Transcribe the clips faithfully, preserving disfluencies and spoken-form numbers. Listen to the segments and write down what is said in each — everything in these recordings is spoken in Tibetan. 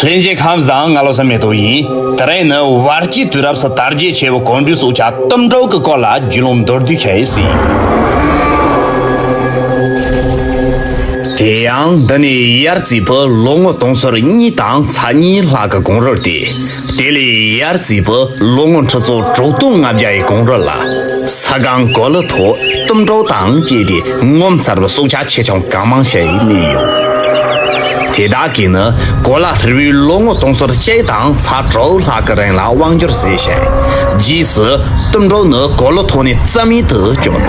ལྷན་རྒྱས་ཁམས་བཟང་། ང་བློ་བཟང་མེ་ཏོག་ཡིན། དེ་རིང་ནི་བར་གྱི་དུས་རབས་སུ་དར་རྒྱས་ཆེ་བའི་གོམ་བགྲོད་སྲོག་ཆགས་གཏུམ་དྲུག་གི་སྐོར་ལ་རྒྱུས་ལོན་མདོར་བསྡུས་ཤིག་ཡིན། དེ་ཡང་འདི་ནི་ཡར་བརྩིས་པའི་ལོ་ངོ་དུང་ཕྱུར་གཉིས་དང་ཚེག་གཉིས་ལྷག་གི་གོང་རོལ་ཏེ། དེ་ལས་ཡར་བརྩིས་པའི་ལོ་ངོ་ཁྲི་ཚོ་དྲུག་སྟོང་ལྔ་བརྒྱ་ཡི་གོང་རོལ་ལ། ས་སྒང་གོ་ལའི་ཐོག་གཏུམ་དྲུག་དང་བཅས་ཏེ་ངོ་མཚར་བའི་སྲོག་ཆགས་ཆེ་ཆུང་གང་མང་ཞིག་གནས་ཡོད། དེ་དག་གིས་ནི་གོ་ལ་ཧྲིལ་བོའི་ལོ་ངོ་དུང་ཕྱུར་གཅིག་དང་ཚེག་དྲུག་ལྷག་གི་རིང་ལ་དབང་སྒྱུར་བྱས་ཤིང་། རྗེས་སུ་གཏུམ་དྲུག་ནི་གོ་ལའི་ཐོག་ནས་རྩ་མེད་དུ་གྱུར།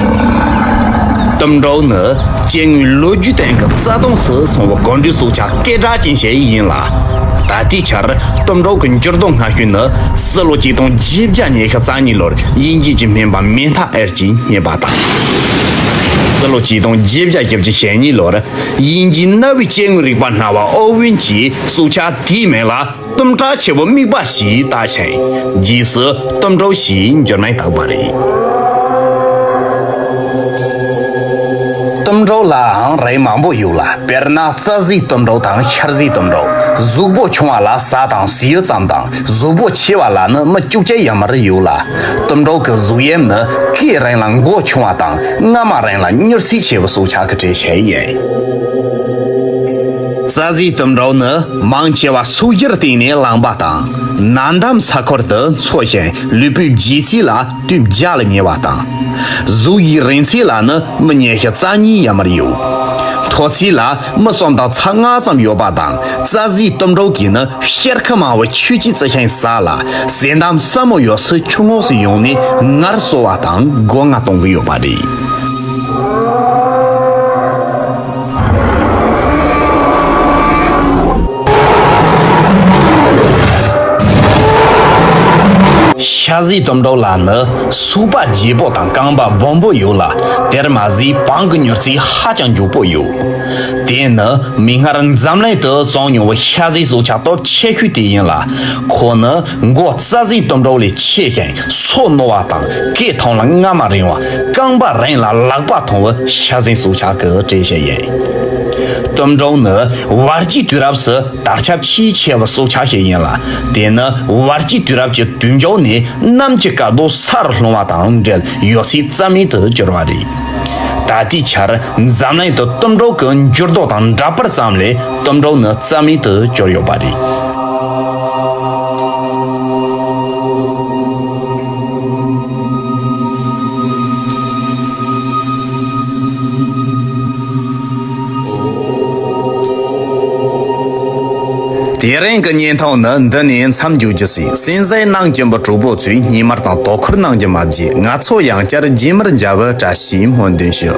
གཏུམ་དྲུག་ནི་སྐྱེ་དངོས་ལོ་རྒྱུས་སྟེང་གི་རྩ་དོན་སུ་སོང་བའི་གོམ་བགྲོད་སྲོག་ཆགས་སྐད་གྲགས་ཅན་ཞིག་ཡིན་ལ། ད་ལྟའི་ཆར་གཏུམ་དྲུག་གི་འགྱུར་ལྡོག་སྔ་ཤོས་ནི་ཕྱི་ལོ་ཆིག་སྟོང་བརྒྱད་བརྒྱ་ཉི་ཤུ་རྩ་གཉིས་ལོར་དབྱིན་ཇི་གི་སྨན་པ་མེ་ཐ་ཨེར་གྱིས་རྙེད་པ་དང་། ཕྱི་ལོ་ཆིག་སྟོང་བརྒྱད་བརྒྱ་བཞི་བཅུ་ཞེ་གཉིས་ལོར་དབྱིན་ཇིའི་གནའ་བོའི་སྐྱེ་དངོས་རིག་པ་སྨྲ་བ་ཨོ་ཝེན་གྱིས་སྲོག་ཆགས་དེའི་མིང་ལ་གཏུམ་དྲག་ཆེ་བའི་རྨིག་པ་ཞེས་བཏགས་ཤིང་། རྗེས་སུ་གཏུམ་དྲུག་ཞེས་འགྱུར་མིང་བཏགས་པ་རེད། གཏུམ་དྲུག་ལའང་རིགས་མང་པོ་ཡོད་ལ། དཔེར་ན་རྩྭ་ཟོའི་གཏུམ་དྲུག་དང་ཤར་ཟོའི་གཏུམ་དྲུག། གཟུགས་པོ་ཆུང་བ་ལ་ཟ་དང་ཟོས་ཙམ་དང་། གཟུགས་པོ་ཆེ་བ་ལ་ནི་མི་བཅུ་གཅིག་ཡར་མར་ཡོད་ལ། གཏུམ་དྲུག་གི་གཟུགས་དབྱིབས་ནི་སྐེའི་རིང་ལ་མགོ་ཆུང་བ་དང་། རྔ་མའི་རིང་ལ་མྱུར་ཚད་ཆེ་བའི་སྲོག་ཆགས་ཀྱི་གྲས་ཤིག་ཡིན། རྩྭ་ཟོའི་གཏུམ་དྲུག་ནི་མང་ཆེ་བ་སོས་ཀྱིར་བརྟེན་ནས་ལངས་པ་དང་། ནམ་འདམ་ས་ཁུལ་དུ་འཚོ་ཞིང་། ལུས་པོའི་ལྗིད་ཚད་ལ་དུས་བརྒྱ་ལ་ཉེ་བ་དང་། གཟུགས་ཀྱི་རིང་ཚད་ལ་ནི་མི་ཉི་ཤུ་རྩ་གཉིས་ཡར་མར་ཡོད། མཐོ་ཚད་ལ་མི་གསུམ་དང་ཚེག་ལྔ་ཙམ་ཡོད་པ་དང་། རྩྭ་ཟོའི་གཏུམ་དྲུག་གིས་ནི་གཤེར་ཁུ་མང་བའི་ཆུ་སྐྱེས་བརྩི་ཞིང་ཟ་ལ། ཟས་འདམ་ཟབ་མོ་ཡོད་སའི་ཆུ་ངོགས་སུ་ཡོང་ནས་ངལ་གསོ་བ་དང་སྒོ་ང་གཏོང་གི་ཡོད་པ་རེད། ཤར་ཟོའི་གཏུམ་དྲུག་ལ་ནི་སོས་པ་རྒྱས་པོ་དང་རྐང་པ་སྦོམ་པོ་ཡོད་ལ། དེར་མ་ཟད་བང་གི་མྱུར་ཚད་ཧ་ཅང་མགྱོགས་པོ་ཡོད། དེ་ནི་མིག་སྔར་འཛམ་གླིང་དུ་བྱུང་མྱོང་བའི་ཤར་ཟོའི་སྲོག་ཆགས་སྟོབས་ཆེ་ཤོས་དེ་ཡིན་ལ། ཁོ་ནི་མགོ་རྩྭ་ཟོའི་གཏུམ་དྲུག་ལས་ཆེ་ཞིང་སོ་རྣོ་བ་དང་། སྐེ་ཐུང་ལ་རྔ་མ་རིང་བ། རྐང་པ་རིང་ལ་ལག་པ་ཐུང་བའི་ཤར་ཟོའི་སྲོག་ཆགས་ཀྱི་གྲས་ཤིག་ཡིན། གཏུམ་དྲུག་ནི་བར་གྱི་དུས་རབས་སུ་དར་ཁྱབ་ཆེས་ཆེ་བའི་སྲོག་ཆགས་ཤིག་ཡིན་ལ། དེ་ནི་བར་གྱི་དུས་རབས་ཀྱི་དུས་མཇུག་ནས་གནམ་གྱི་དཀའ་སྡུག་སར་ལྷུང་བ་དང་འབྲེལ་ཡོད་ཚད་རྩ་མེད་དུ་གྱུར་བ་རེད། ད་ལྟའི་ཆར་འཛམ་གླིང་དུ་གཏུམ་དྲུག་གི་འགྱུར་ལྡོག་དང་འདྲ་པར་ཙམ་ལས་གཏུམ་དྲུག་ནི་རྩ་མེད་དུ་གྱུར་ཡོད་པ་རེད། དེ་རིང་གི་བརྙན་ཐུང་ནི་འདི་ནས་མཚམས་འཇོག་རྒྱུ་ཟིག་གསན་གཟིགས་གནང་གི་འབུ་གྲོགས་པོ་ཚོས་སྙན་མར་དང་དོ་ཁུར་གནང་རྒྱུ་མ་བརྗེད། ང་ཚོ་ཡང་བསྐྱར་རྗེས་མར་མཇལ་བའི་བཀྲ་ཤིས་སྨོན་འདུན་ཞུ།